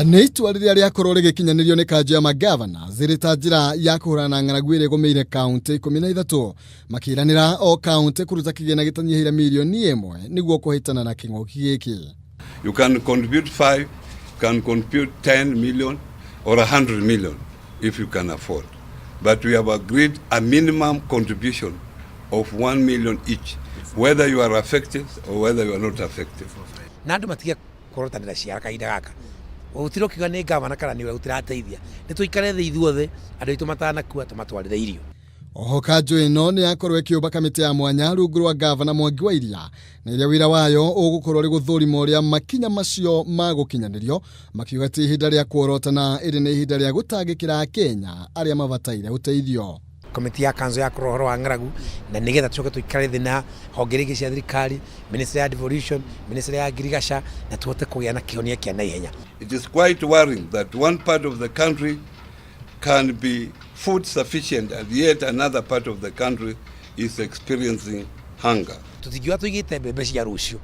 Nĩ itua rĩrĩa rĩakorwo rĩgĩkinyanĩrio nĩ kanjũ ya magavana zĩrĩ ta njĩra ya kũhũrana na ng'aragu ĩrĩa ĩgũmĩire kaũntĩ 13, makĩranĩra o kaũntĩ kũruta kĩgĩna gĩtanyihĩire mirioni 1 nĩguo kũhĩtana na kĩng'ũki gĩkĩ. You can contribute 5, you can contribute 10 million or 100 million if you can afford. But we have agreed a minimum contribution of 1 million each, whether you are affected or whether you are not affected. Na andũ matige kũrotanĩra ciara kahinda gaka, gũtirĩ ũkiuga nĩ gavana kana nĩwe gũtirateithia. Nĩ tũikare thĩ ithuothe, andũ aitũ matanakua tũmatwarĩre irio. Oho kanjũ ĩno nĩ yakorwo ĩkĩũmba kamĩtĩ ya mwanya rungu rwa gavana Mwangi wa Iria, na ĩrĩa wĩra wayo ũgũkorwo ũrĩ gũthũrima ũrĩa makinya macio magũkinyanĩrio, makiuga ti ihinda rĩa kuorotana ĩrĩ nĩ ihinda rĩa gũtangĩkĩra Akenya arĩa mabataire ũteithio. Komiti ya kanzo ya kũrora ũhoro wa ng'aragu, na nĩgetha tũcoke tũikare thĩ na honge iria ingĩ cia thirikari, ministry ya devolution, ministry ya ngirigaca, na tũhote kũgĩa na kĩhonia kĩa naihenya. It is quite worrying that one part of the country can be food sufficient and yet another part of the country is experiencing hunger. Tũtingiuga tũigĩte mbembe cia rũciũ,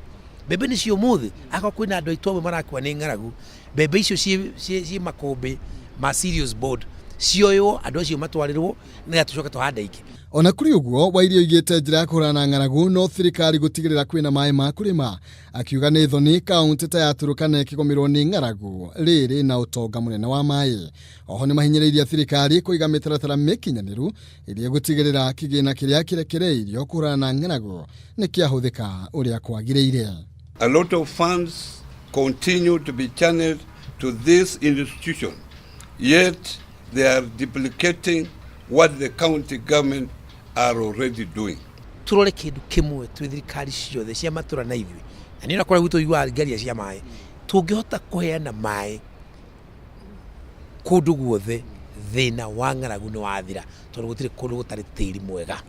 mbembe nĩ cia ũmũthĩ. Akorwo kwĩna andũ aitũ amwe marakua nĩ ng'aragu, mbembe icio ciĩ makũmbĩ ma Cereals Board cioywo, andũ acio matwarĩrwo, nĩgetha tũcoke tũhande ingĩ. Ona kũrĩ ũguo, Wairia oigĩte njĩra ya kũhũrana na ng'aragu no thirikari gũtigĩrĩra kwĩna maĩ ma kũrĩma, akiuga nĩ thoni kaũntĩ ta ya Turkana ĩkĩgũmĩrwo nĩ ng'aragu rĩrĩ na ũtonga mũnene wa maĩ. Oho nĩ mahinyĩrĩirie thirikari kũiga mĩtaratara mĩkinyanĩru ĩrĩa ĩgũtigĩrĩra kĩgĩna kĩrĩa kĩrekereirio kũhũrana na ng'aragu nĩ kĩahũthĩka ũrĩa kwagĩrĩire. A lot of funds continue to be channeled to this institution, yet they are duplicating what the county government are already doing. Turore kĩndũ kĩmwe twĩ thirikari ciothe cia matũra na ithuĩ, na nĩ ona kũrĩa gwitũ iguaga ngaria cia maĩ, tũngĩhota kũheana maĩ kũndũ guothe, thĩna wa ng'aragu nĩ wathira, tondũ gũtirĩ kũndũ gũtarĩ tĩri mwega.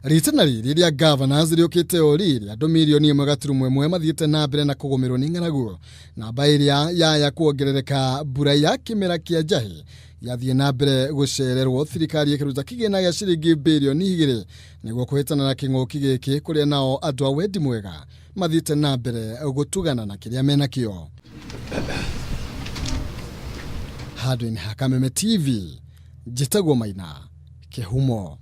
Ritana rĩrĩ rĩa governors rĩũkĩte o rĩrĩ andũ mirioni 1.1 mathiĩte na mbere na kũgũmĩrwo nĩ ng'aragu, namba ĩrĩa yaya kuongerereka mbura ya kĩmera kĩa njahĩ yathiĩ na mbere gũcererwo, thirikari ĩkĩruta kĩgĩna gĩa ciringi birioni 2 nĩguo kũhĩtana na kĩng'ũki gĩkĩ, kũrĩa nao andũ a wendi mwega mathiĩte na mbere gũtugana na kĩrĩa menakĩo. Handũ-inĩ ha Kameme TV, njĩtagwo Maina Kĩhumo.